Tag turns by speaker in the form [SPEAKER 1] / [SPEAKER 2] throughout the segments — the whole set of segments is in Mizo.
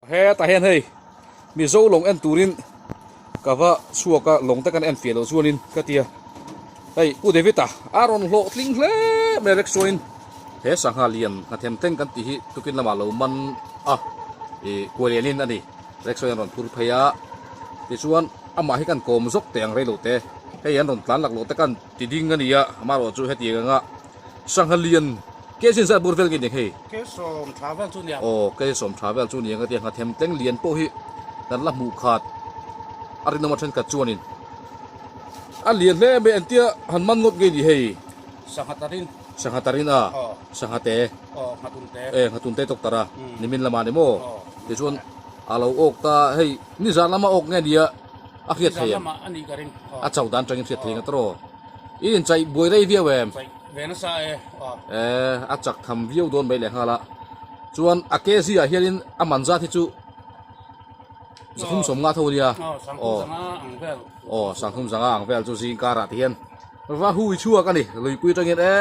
[SPEAKER 1] Hetah hian hei Mizo lawng en turin ka va chhuak a, lawng te kan en fiah loh chuanin ka ti a, hei Pu David-a a rawn hlawhtling hle mai rek chuanin he sangha lian hnathem teng kan tih hi tukin lamah lo man a, ih kuai lianin a ni rek chuan an rawn phur phei a, tichuan amah hi kan kawm zawk teh ang rei lo te, hei an rawn tlan laklawh te kan ti ding a ni a, amaherawhchu hetiang anga sangha lian Ke zin zat bur vel nge nia hei?
[SPEAKER 2] Ke sawm tha vel chu nia.
[SPEAKER 1] Aw, ke sawm tha vel chu nia ka tia nghathem tleng lian pawh hi kan la hmuh khat a rinawm a thenkhat chuanin a lian hle mai entia han man ngawt nge ni hei?
[SPEAKER 2] Sangha tarin.
[SPEAKER 1] Sangha tarin a?
[SPEAKER 2] Aw.
[SPEAKER 1] Sangha te?
[SPEAKER 2] Aw, nghatun te.
[SPEAKER 1] E, nghatun te tawk tar a, nimin lamah ni maw?
[SPEAKER 2] Aw.
[SPEAKER 1] Tichuan a lo awk ta hei nizan lama awk nge nia a hriat thei em?
[SPEAKER 2] Nizan lamah a nih ka ring.
[SPEAKER 1] Aw. A chauh dan atangin hriat thei nga tawh. I inchaih buai rei viau em?
[SPEAKER 2] Chaih ve nasa e. Aw.
[SPEAKER 1] E, a chak tham viau dawn mai leh nghal a. Chuan a kg ah hianin a man zat hi chu zathum sawm nga tho a nia.
[SPEAKER 2] Aw, sangthum zanga ang vel.
[SPEAKER 1] Aw, sangthum zanga ang vel chu zing karah ti hian va hui chhuak a ni. Luipui atangin e,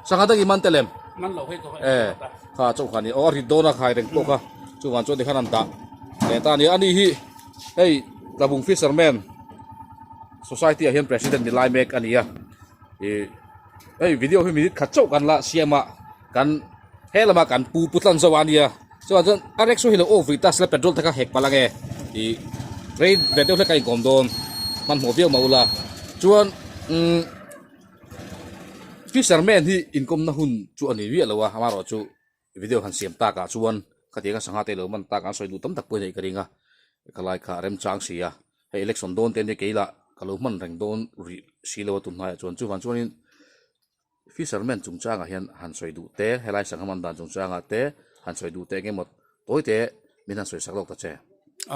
[SPEAKER 1] sangha dang i man tel em?
[SPEAKER 2] Man lo hei ka va
[SPEAKER 1] en ta. Kha chauh kha ni. Aw, a rit dawn a khai reng pawh kha. Chuvang chuan tikhan an dah leh ta a ni. Ani hi hei Tlabung Fisherman. Society ah hian president ni lai mek a ni a ih hei video hi minute khat chauh kan la siam a kan he lama kan pu pu tlan zo a nia chuan chuan a rickshaw hi lo off rih ta sela petrol te kha hek palh ange ih rei ve deuh hlek a inkawm dawn hmanhmawh viau mah ula chuan umm fisherman hi inkawmna hun chu a ni miah lo a amaherawhchu. Video han siam takah chuan khatianga sangha te lo man tak an sawi duh tam tak pawhin hei ka ring a, ka lai kha a remchang si a, hei election dawn te ania kei lah ka lo hman reng dawn rih si lo a tun hnaiah chuan chuvang chuanin fisherman chungchangah hian han sawi duh te helai sangha man dan chungchangah te han sawi duh te eng emaw tawi te min han sawi sak lawk ta che.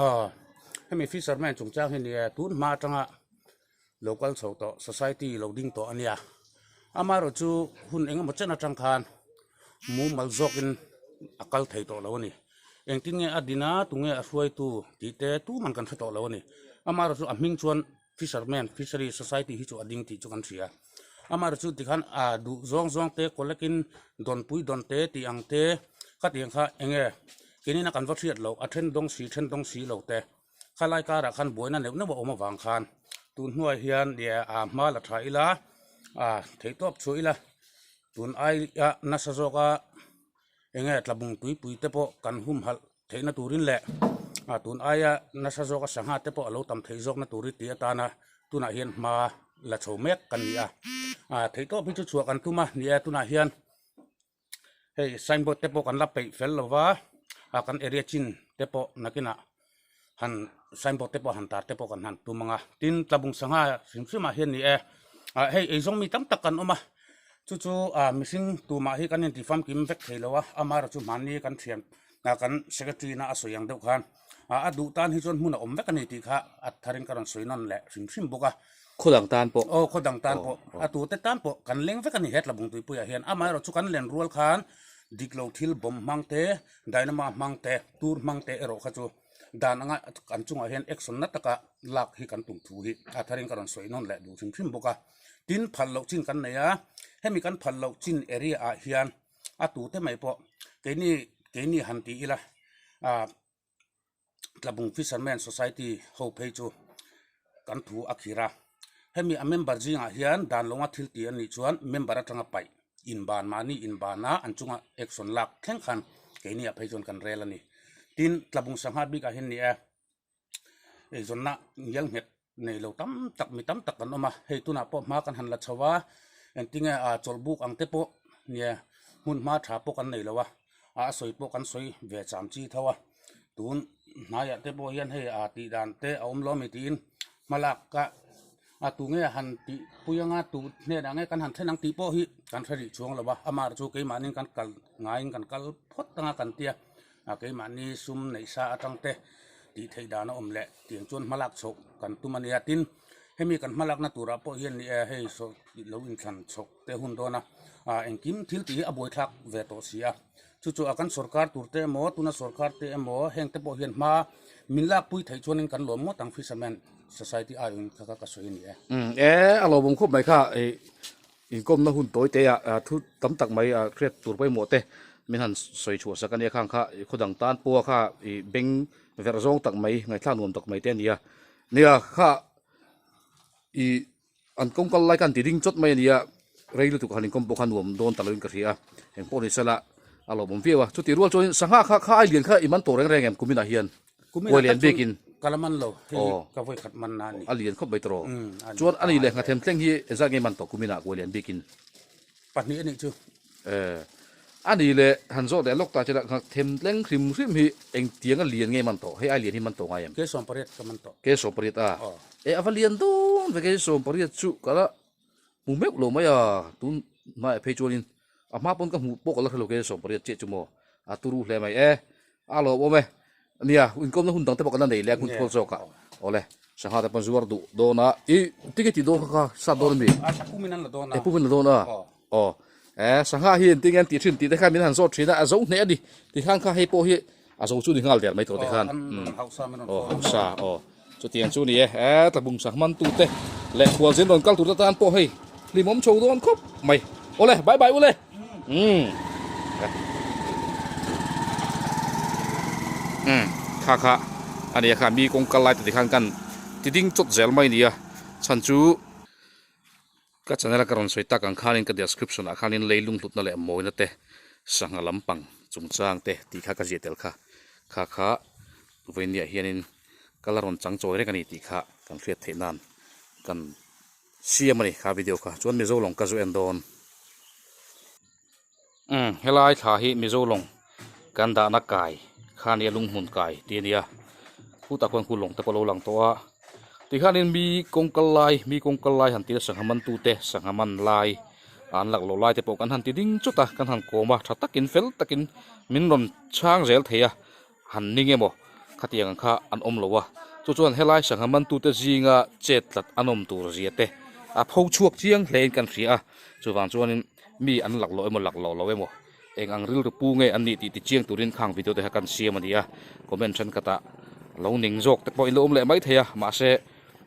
[SPEAKER 2] Aw, hemi fisherman chungchang hi nia tun hma atanga lo kal chho tawh society lo ding tawh a nia amaherawh chu hun eng emaw chen atang khan mumal zawkin a kal thei tawh lo a ni engtin nge a din a tunge a hruaitu tih te tuman kan hre tawh lo a ni amaherawh chu a hming chuan fisherman fishery society hi chu a ding tih chu kan hria amaherawh chu tikhan a duh zawng zawng te collect in dawnpui dawn te tih ang te khatiang kha eng nge keinin a kan va hriat loh a then dawng si then dawng si lo te. Khalai karah khan buaina neuh neuh a awm avang khan tun hnuai hian a hma la tha ila ah theihtawp chhuah ila tun aia nasa zawka enge tlabung tuipui te pawh kan humhalh theihna turin leh ah tun aia nasa zawka sangha te pawh a lo tam theih zawkna turin tih atana tunah hian hma la chho mek kan ni a ah theihtawp hi chu chhuah kan tum a ni e tunah hian. Hei signboard te pawh kan la peih fel lo va ah kan area chin te pawh nakinah han signboard te pawh han tar te pawh kan han tum ang a tin tlabung sangha hrim hrim ah hian ni e ah hei eizawng mi tam tak kan awm a chu chu ah mihring tumah hi kan inti famkim vek thei lo a amaherawhchu chu hmanni kan thian ah kan secretary na a sawi ang deuh khan ah a duh tan hi chuan hmun a awm vek a ni tih kha a tharin ka rawn sawi nawn leh hrim hrim bawk a.
[SPEAKER 1] Khaw dang tan pawh.
[SPEAKER 2] Aw khaw dang tan pawh. A tute tan pawh kan leng vek a ni he Tlabung tuipuiah hian. Amaherawhchu kan len rual khan dik lo thil bawm hmang te, dynamo hmang te, tur hmang te erawh kha chu dan anga kan chungah hian action na taka lak hi kan tum thu hi a tharin ka rawn sawi nawn leh duh hrim hrim bawk a. Tin phal loh chin kan nei a, hemi kan phal loh chin area ah hian a tute mai pawh keini keini han ti ila ah Tlabung Fishermen Society ho phei chu kan thu a khir a, hemi a member zingah hian dan lawnga thil tih a nih chuan member atanga paih inban mahni inbana an chunga action lak thleng khan keini ah phei chuan kan rel a ni. Tin, Tlabung sangha bikah hian ni e, eizawnna ngial nghet nei lo tam tak mi tam tak kan awm a, hei tunah pawh hma kan han la chho a, engtinge ah chawlhbuk ang te pawh nia hmun hma tha pawh kan nei lo a, a sawi pawh kan sawi ve cham chi tho a, tun hnaiah te pawh hian hei ah tih dan te a awm lo a mi tiin hmalak ka a tunge han tih pui anga tu hnenah nge kan han thlen ang tih pawh hi kan hre rih chuang lo a, amah chu keimahni kan kal ngaiin kan kal phawt anga kan tia. A keimahni sum neih sa atang te tih theih dan a awm leh tiang chuan hmalak chhoh kan tum a nia. Tin, hemi kan hmalakna turah pawh hian ni e, hei saw lo inthlan chhoh te hun dawn a, ah engkim thil tih hi a buaithlak ve tawh si a. Chu chu a kan sorkar tur te emaw, tuna sorkar te emaw heng te pawh hian hma min lakpui theih chuanin kan lawm ngawt ang Fishermen Society aiawhin kha kha ka sawi a ni e.
[SPEAKER 1] Umm e, a lawmawm khawp mai kha, ih Inkawmna hun tawi te ah thu tam tak mai hriat tur pawimawh te min han sawi chhuah sak a nia khang kha i khaw dang tan pawha kha i beng verh zawng tak mai ngaihthlak nuam tak mai te a ni a nia kha i an kawng kal lai khan ti ding chawt mai a nia rei lutuk han inkawm pawh kha nuam dawn ta loin ka hria a eng pawh ni sela a lawmawm viau a chuti rual chuan sangha kha kha ai lian kha i man tawh reng reng em kuminah hian
[SPEAKER 2] Kuai lian bikin ka la man lo hei ka vawi khat man na a ni
[SPEAKER 1] a lian khawp mai tawh chuan a ni leh nghathem thleng hi engzat nge man tawh kuminah kuai lian bikin
[SPEAKER 2] pahnih a nih chu
[SPEAKER 1] eh a ni leh han zawh leh lawk ta che la nghathem thleng hrim hrim hi engtiang a lian nge man tawh hei ai lian hi man tawh ngai em
[SPEAKER 2] ke 18 ka man tawh
[SPEAKER 1] ke 18 a eh a va lian dawn ve ke 18 chu ka la hmu meuh lo mai a tun hmaiah phei chuanin a hma pawn ka hmuh pawh ka la hre lo ke 18 chiah chu maw a turu hle mai e A lawmawm e. Nia, inkawmna hun dang te pawh kan la nei leh a, hun thual zawk ah. Awle, sangha te pawn zuar duh dawn a. I, tinge tih dawn kha kha sat dawn a mi?
[SPEAKER 2] A pumin an la dawn a.
[SPEAKER 1] E pumin la dawn a. Aw. E, sangha hi engtin nge an tih thin tih te khan min han zawt thin a, a zo hneh a ni. Tikhan kha hei pawh hi a zo chu ni nghal der mai tawh tikhan.
[SPEAKER 2] Aw, an hausa min rawn
[SPEAKER 1] Aw, hausa, aw. Chutiang chu ni e. E, tlabung sangha man tu te leh khualzin rawn kal tur te tan pawh hei hlimawm chho dawn khawp mai. Awle, bye bye ule. Umm umm kha kha a nia kha mi kawng kal lai te tikhan kan ti ding chawt zel mai a nia chhan chu ka channel a ka rawn sawi tak ang khanin ka description ah khanin leilung hlutna leh mawina te sangha lampang chungchang te tih kha ka ziah tel kha kha kha vawinia hianin ka la rawn chang chawi reng a ni tih kha kan hriat theih nan kan Siam a ni kha video kha chuan Mizo lawng ka zu en dawn. Umm helai thla hi Mizo lawng kan dahna kai kha nia lunghmun kai tih a nia khutah khuan khu lawng te pawh a lo lang tawh a tikhanin mi kawng kal lai mi kawng kal lai han tih a sangha man tute sangha man lai an lak loh lai te pawh kan han ti ding chawt a kan han kawm a tha takin fel takin min rawn chhang zel thei a. Han ning emaw khatiang ang kha an awm lo a, chu chuan helai sangha mantute zinga chet tlat an awm tur zia te a pho chhuak chiang hlein kan hria a, chuvang chuanin mi an lak loh emaw lak loh lo emaw eng ang rilru pu nge an nih tih ti chiang turin khang video te kha kan siam a ni a, comment thenkhatah lo ning zawk te pawh in lo awm leh mai thei a, mahse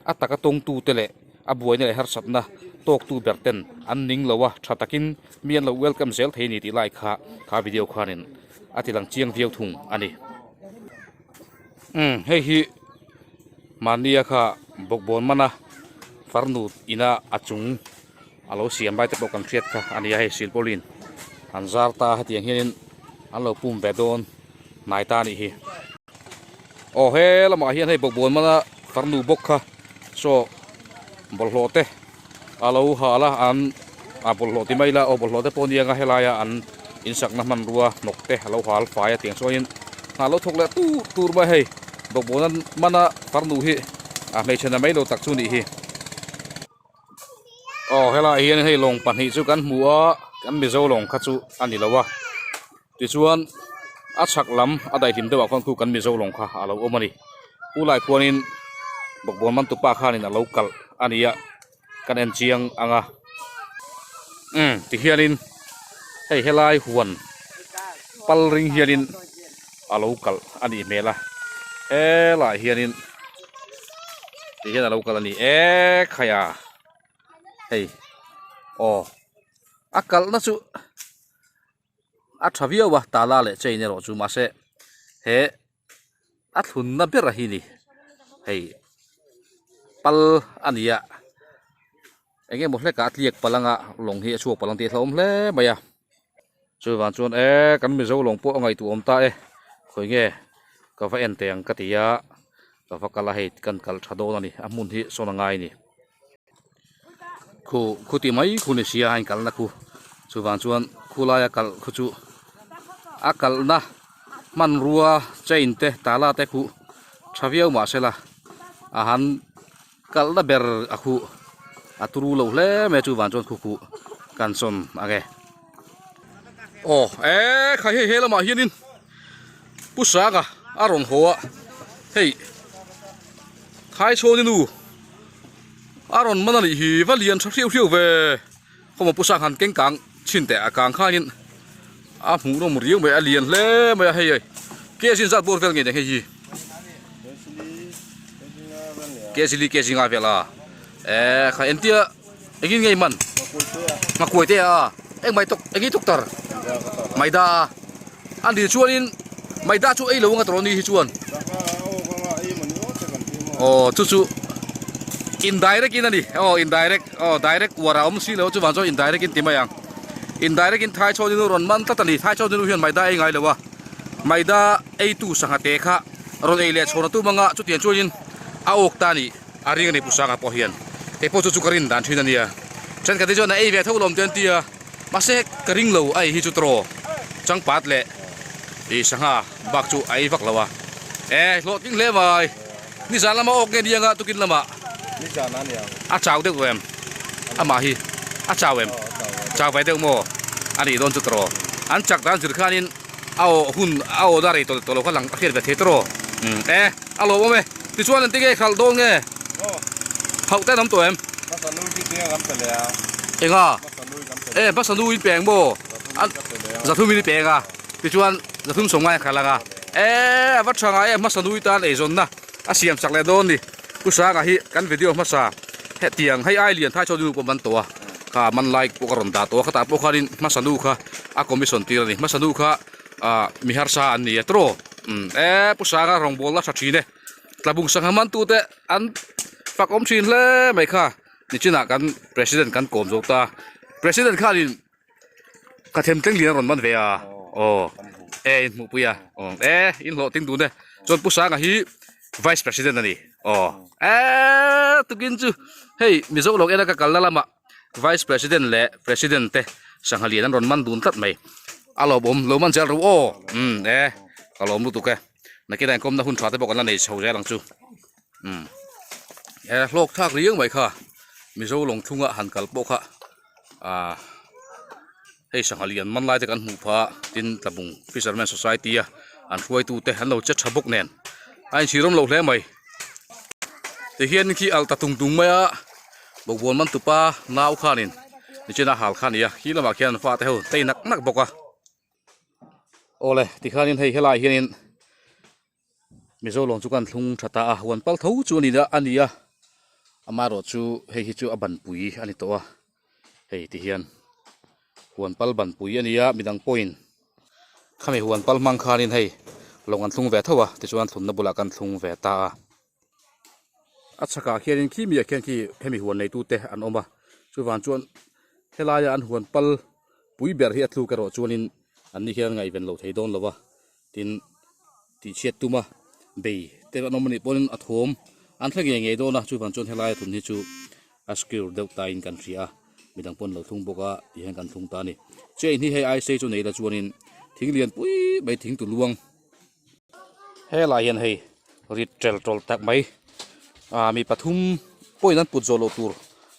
[SPEAKER 1] a taka tawngtute leh a buaina leh harsatna tawktu ber ten an ning lo a, tha takin mi an lo welcome zel thei a ni tih lai kha kha video khanin a ti lang chiang viau thung a ni. Umm hei hi mahnia kha bawkbawn mana farnu ina a chung a lo siam lai te pawh kan hriat kha a ni a hei silpauline an zar ta hetiang hianin an lo pum ve dawn hnai ta a nih hi. Aw he lamah hian hei bawkbawn mana farnu bawk kha saw bawlhhlawh te a lo hal a an a bawlhhlawh ti mai ila aw bawlhhlawh te pawh a ni ang a helaia an insakna hmanrua hnawk te a lo hal fai a tiang chuanin hna lo thawk leh tur tur mai hei bawkbawn mana farnu hi a hmeichhe na mai lo tak chu a nih hi. Aw helaiah hian hei lawng pahnih chu kan hmu a kan mizo lawng kha chu a ni lo a tichuan a chhak lam a daihlim deuh ah khuan khu kan mizo lawng kha a lo awm a ni pu lai khuanin bawkbawn man tupa khanin a lo kalh a ni a kan en chiang ang a umm tihianin hei helai huan pal ring hianin a lo kalh a nih hmel a helaiah hianin ti hian a lo kal a ni e khai a hei aw a kalhna chu a tha viau a tala leh chain erawh chu mahse he a thlunna ber a hi ni hei pal a ni a eng emaw hlekah a tliak palh anga lawng hi a chhuak palh ang tih a hlauhawm hle mai a. Chuvang chuan e kan Mizo lawng pawh a ngaihtuah awm ta e khawi nge ka va en teh ang ka ti a ka va kal a hei kan kal tha dawn a ni a hmun hi sawn a ngai a ni khu khu ti mai khu ni sia a inkalna khu chuvang chuan khulaia kalh khu chu a kalhna hmanrua chain te tala te khu tha viau mahsela a han Kalhna ber a khuh a turu lo hle mai a chuvang chuan khukhuh kan sawn ang e. Aw e khai hei he lamah hianin Pu Sanga a rawn haw a hei Thaichhawni nu a rawn man a nih hi va lian tha hriau hriau ve khawmaw Pu Sang han keng kang chhin teh a kang khanin a hmuh nawm riau mai a lian hle mai a hei hei kg zat bawr vel ngei nen hei hi. Kg li kg nga vel a eh kha entia engin ngei man nghakuai te a engmai tok engi tok tar maida. A nih chuanin maida chu ei lo anga tawh ni hi chuan. Aw chu chu indirect in a ni. Aw indirect aw direct uar a awm si lo chuvang chuan indirect in ti mai ang. Indirect in thai chhawn inu rawn man tlat a ni. Thai chhawn inu hian maida ei ngai lo a. Maida eitu sangha te kha rawn ei leh chhawn a tum anga chutiang chuanin a awk ta a nih a ring a ni Pu Sanga pawh hian. Kei pawh chu chu ka rin dan thin a nia. Thenkhat hi chuan a ei ve tho lawm te an ti a. Mahse ka ring lo a ei hi chu tawh changpat leh ih sangha bak chu a ei vak lo a e hlawhtling hle mai nizan lama awk nge niang a tukin lamah a chau deuh em amah hi a chau em chau ve deuh maw a nih dawn chu tawh an chak dan zir khanin a aw hun a aw na rei tawh tawh lo kha lang a hriat ve thei tawh e a lawmawm e tichuan engtin nge khalh dawn nge hauh te an awm tawh em enga. E hmasa nu in peng maw zathum in i peng a tichuan zathum sawm ngai a khalh ang a e a va tha ngai e hmasa nu i tan eizawnna a siam chak leh dawn ni Pu Sanga hi kan video hmasa hetiang hei ai lian thai chaw nu pawh man tawh a kha man lai pawh ka rawn dah tawh a khatah pawh khanin hmasa nu kha a commission tir a ni hmasa nu kha ah mi harsa an ni a tiraw e Pu Sanga rawngbawlna tha thin e tlabung sangha mantute an fak awm thin hle mai kha. Nichinah kan president kan kawm zawk ta president khanin ka them tleng lian a rawn man ve a aw e in hmuh pui a aw e in hlawh ting dun e chuan pu sanga hi vice president a ni aw e tukin chu hei mizo lawk ena ka kalna lamah vice president leh president te sangha lian an rawn man dun tlat mai a lawmawm lo man zel ru aw um e ka lawm lutuk e nakinah inkawmna hun tha te pawh kan la nei chho zel ang chu. Umm he hlawk thlak riau mai kha mizo lawng thlunga han kal pawh kha ah hei sangha lian man lai te kan hmuh phah a tin tlabung fisherman society a an hruaitu te an lo che tha bawk nen a inchhir awm lo hle mai tihian khi alh ta tung tung mai a bawkbawn man tupa nau khanin nichina hal kha a ni a khi lamah khian an fate ho tei nak nak bawk a awle tikhanin hei helaiah hianin. Mizo lawng chu kan thlung tha ta a, huan pal tho chu a ni a ni a, amaherawh chu hei hi chu a banpui a ni tawh a, hei ti hian huan pal banpui a ni a midang pawhin khami huan pal hmang khanin hei lawng an thlung ve tho a tichuan thlunna bulah kan thlung ve ta a. A chhakah khianin khi miah khian khi hemi huan neitute an awm a, chuvang chuan helaia an huan pal pui ber hi a tluk erawh chuanin an ni hian ngaihven lo thei dawn lo va. Tin, tihchhiat tuma bei te an awm anih pawhin a thawm an hre ngei ngei dawn a, chuvang chuan helaia thun hi chu a secure deuh tain kan hria a, midang pawh an lo thlung bawk a tih hian kan thlung ta a ni. Chain hi hei ai sei chu nei la chuanin thing lian pui mai thing tu luang helai hian hei rit tel tawl tak mai ah mi pathum pawhin an put zawh loh tur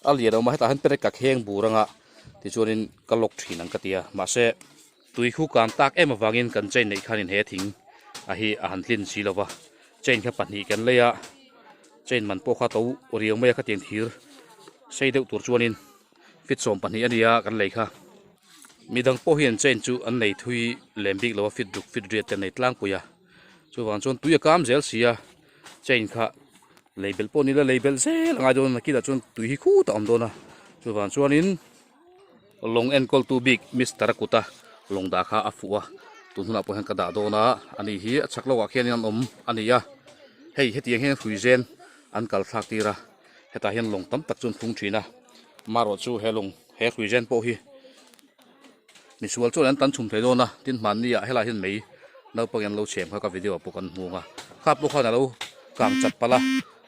[SPEAKER 1] a lian a awm a, hetah hian perek ka kheng bur anga tichuanin ka lock thin ang ka ti a mahse. Tui khu kang tak em avangin kan chain neih khanin he thing a hi a han tlin si lova, chain kha pahnih kan lei a, chain man pawh kha to riau mai a khatiang thir sei deuh tur chuanin fit 12 a nia kan lei kha. Midang pawh hian chain chu an nei thui lem bik lo a fit ruk fit riat te an nei tlangpui a, chuvang chuan tui a kam zel si a, chain kha lei belh pawh ni la lei belh zel a ngai dawn a nakinah chuan tui hi khutah a awm dawn a, chuvang chuanin. Lawng enkawltu bik Mister a kuta lawng dah kha a fuh a, tun hunah pawh hian ka dah dawn a, ani hi a chhak lohah khianin an awm a ni a, hei hetiang hian hrui zen an kal thlak tir a, hetah hian lawng tam tak chu an thlung thin a, marawh chu he lawng he hrui zen pawh hi misual chuan an tan chhum thei dawn a, tin hmanni ah helaiah hian mei naupangin an lo chhem kha ka video ah pawh kan hmu ang a, kha pawh khan a lo kang chat palh a,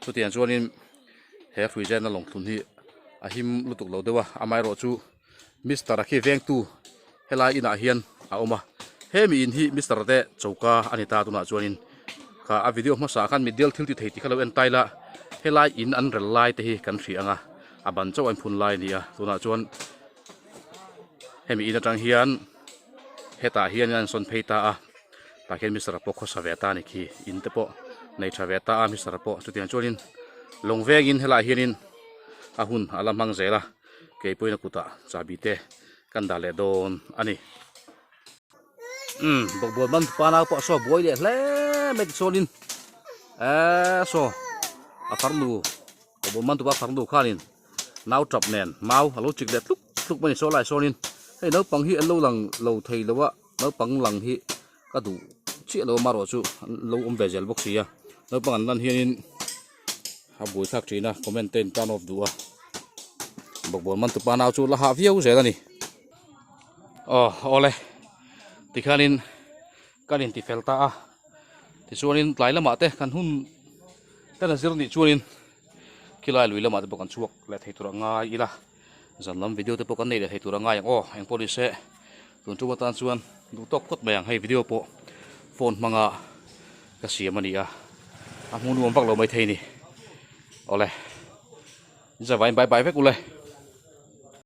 [SPEAKER 1] chutiang chuanin. He hrui zena lawng thlun hi a him lutuk lo deuh a, amaherawh chu Mister a khi vengtu helai inah hian a awm a, hemi in hi Mister te choka a ni ta tunah chuanin kha a video hmasa ah khan mitdel thil ti thei tih kha lo en tai la, helai in an rel lai te hi kan hria ang a, a ban chauh a inphun lai a ni a, tunah chuan hemi in atang hian hetah hian an sawn phei ta a tah khian mister pawh khawsa ve ta a ni khi in te pawh nei tha ve ta a mister pawh chutiang chuanin lawng vengin helaiah hianin a hun a la hmang zel a keipawhin a kutah chahbi te kan dah leh dawn a ni. Umm bawkbawn man pa nau pawh saw buai leh hle mai tichuanin eee saw a farnu bawkbawn man tupa farnu khanin. Nau tap nen mau a lo chik leh tluk tluk mai ni saw lai sawnin hei naupang hi an lo lang lo thei lo a naupang lang hi Ka duh chiah lo amarawh chu an lo awm ve zel bawk si a, naupang an lan hianin a buai thlak thin a, comment te in turn off duh a, bawkbawn man tupa nau chu la hah viau zel a ni. Aw awle tikhanin kan inti fel ta a, tichuanin tlai lamah te kan hun ten a zir nih chuanin khilai lui lamah te pawh kan chhuak leh thei tur a ngai ila. Zan lam video te pawh kan nei leh thei tur a ngai ang aw, eng pawh ni se tun tum atan chuan duh tawk phawt mai ang hei video pawh phone hmanga ka siam a ni a, a hmu nuam vak lo mai thei ni. Awle, zavain bye bye vek ule.